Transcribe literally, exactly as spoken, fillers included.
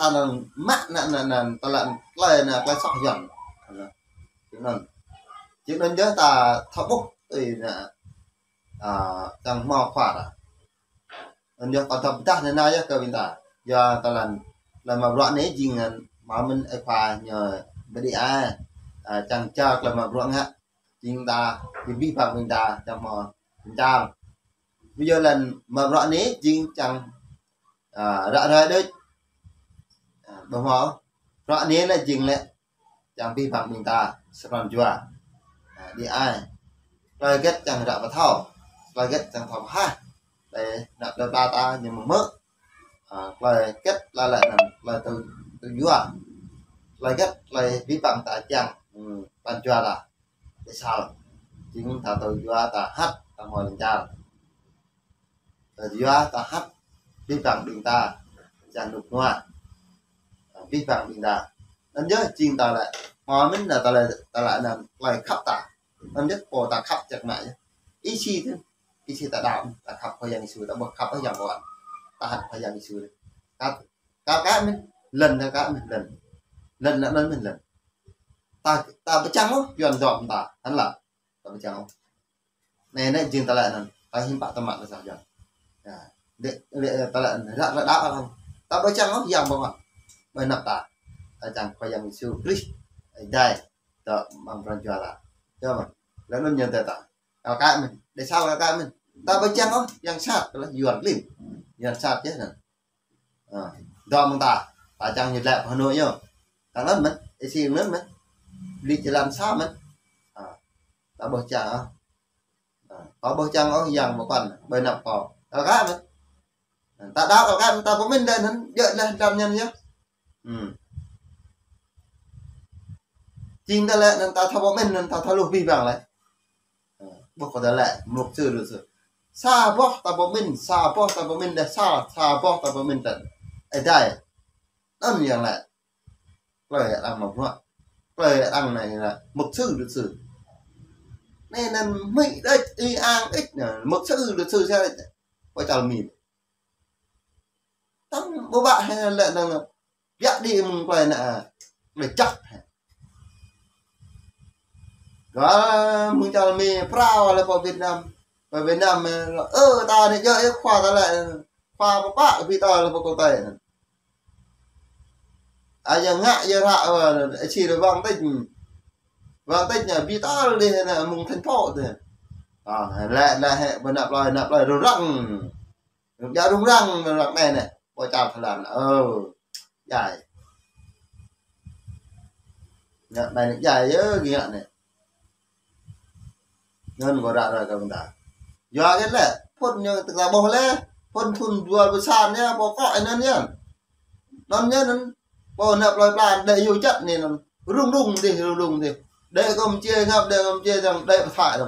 anŭn mă anŭn, anŭn, anŭn, tơlơi, tơlơi anŭn, tơlơi soh Yuan. Čih anŭn. Čih anŭn yơh ta thâo ƀuh tui anŭn, a, čang hmâo khua ta. Anŭn yơh kâo thâo pơdah anŭn yơh kơ ƀing ta. Yua tơlơi, tơlơi mă bruă anai jing anŭn, mă mơ̆n ơi khua ñu ƀu đĭ ai. A, čang čar tơlơi mă bruă ngă. Jing ta, jing abih bang ƀing ta, čang hmâo čang čar. Ƀu djơ̆ lĕ mă bruă anai jing čang, a, ră ruai đôč. A, ƀu hmâo. Bruă anai lĕ jing lĕ čang abih bang ƀing ta sa pran jua. A, đĭ ai. Tơlơi hơget čang ră pơthâo. Tơlơi hơget čang thâo pơhaih. Tơlơi anŭn tơlơi pla ta ñu mơ̆ hmư̆. A, tơlơi hơget tơlơi lĕ anŭn tơlơi tui, tui yua. Tơlơi hơget tơlơi abih bang ta čang, hmm, pran jua ta. Ƀiă sa. Jing ta tui yua ta hăt, ta hmâo lŏn čar. Tui yua ta hăt, abih bang ƀing ta, čang rơnŭk rơnua. Abih bang ƀing ta. Anŭn yơh jing ta lĕ, hmâo mơ̆n anŭn tơlơi, tơlơi anŭn tơlơi khăp ta. Anŭn yơh pô ta khăp čang mă yơh. Ih sĭ tơ, ih sĭ ta đaŏ, ta khăp Khua Yang Yêsu, ta ƀu khăp Yang Bơwan. Ta hăt Khua Yang Yêsu. Ta, ta kă mơ̆n, lŏn ta kă mơ̆n, lŏn. Lŏn, lŏn, lŏn mơ̆n, lŏn. Ta, ta ƀu čang ôh, Yuan dŏ ta, hăn lă. Ta ƀu čang ôh. Anai, anai jing tơlơi anŭn, ta hiư̆m pă tơmă tơlơi soh Yuan. Ya. Đĕ, đĕ, tơlơi anŭn, ră, ră đaŏ anŭn. Ta ƀu čang ôh, Yang Bơwan. Ƀơi anăp ta. Ta čang Khua Yang Yêsu Krist. Ơi Adai. Dŏ amăng pran jua ta. Yơh mơ̆n. Lĕ anŭn ñu tơ ta. Kal kă mơ̆n. Đĕ sa kal kă mơ̆n. Ta ƀu čang ôh, yang sat, tơlơi Yuan klin. Yang sat yơh anŭn. A, dŏ amăng ta, ta čang ñu lĕ pơ Hà Nội ñu. Ta anŭn mơ̆n, ih sĭ anŭn mơ̆n. Ƀlĭ jơlan sa mơ̆n. A, ta ƀu čang ôh. A, ta ƀu čang ôh, Yang Bơwan, ƀơi anăp kâo. Kal kă mơ̆n. A, ta đaŏ kal kă mơ̆n, ta pơmĭn đơi anŭn, djơ̆ lĕ dam ñăn yơh. Hmm. Jing ta lĕ anŭn ta thâo pơmĭn, anŭn ta thâo hluh abih bang lĕ. Ơ, ƀuh kơ ta lĕ, mục sư, luật sư. Sa boh ta pơmĭn, sa boh ta pơmĭn đơi sa, sa boh ta pơmĭn tơl. Ơi Adai. Anŭn yang lĕ. Tơlơi arăng mă bruă. Tơlơi arăng anai lĕ mục sư, luật sư. Anai anŭn mĭ đĕč, ih ang đĕč anŭn, mục sư, luật sư sa đĕč. Ƀu čal mi. Tơdah ƀu ƀă hĕ lĕ anŭn. Biă đĭ mơ̆ng tơlơi anŭn, a, tơlơi čăk hĕ. Gơ̆ mơ̆ng čar Mi prao lĕ pơ Việt Nam. Pơ Việt Nam, ơ, ta anai djơ̆ ih khua ta lĕ, khua pơpă ƀing ta lĕ pơ kơtơi. A, yua ngă, yua ră, ơ, ih sĭ lĕ wang tĕnh. Wang tĕnh ñu ƀu tơl dih anŭn mơ̆ng thành phố dih. A, lĕ, lĕ hĕ, ƀơi anăp plơi, anăp plơi rŭng răng. Rŭng, djă rŭng răng, rŭng răng anai anai. Ƀu čar Thái Lan. Ơ, djai. Ngă anai anai djai yơh, gơ̆ ngă anai. Anŭn kâo ră ruai kơ ƀing ta. Yua hơget lĕ, phŭn ñu tơdah ƀuh lĕ, phŭn thŭn dua rơbâo sa anai, pô kŏ anŭn yơh. Anŭn yơh anŭn, pô anăp plơi pla, đĕ yua čăt anai anŭn. Rŭng rŭng dih, rŭng rŭng dih. Đĕ kơ mơčê ngă, đĕ kơ mơčê čang, đĕ pơthai lĕ.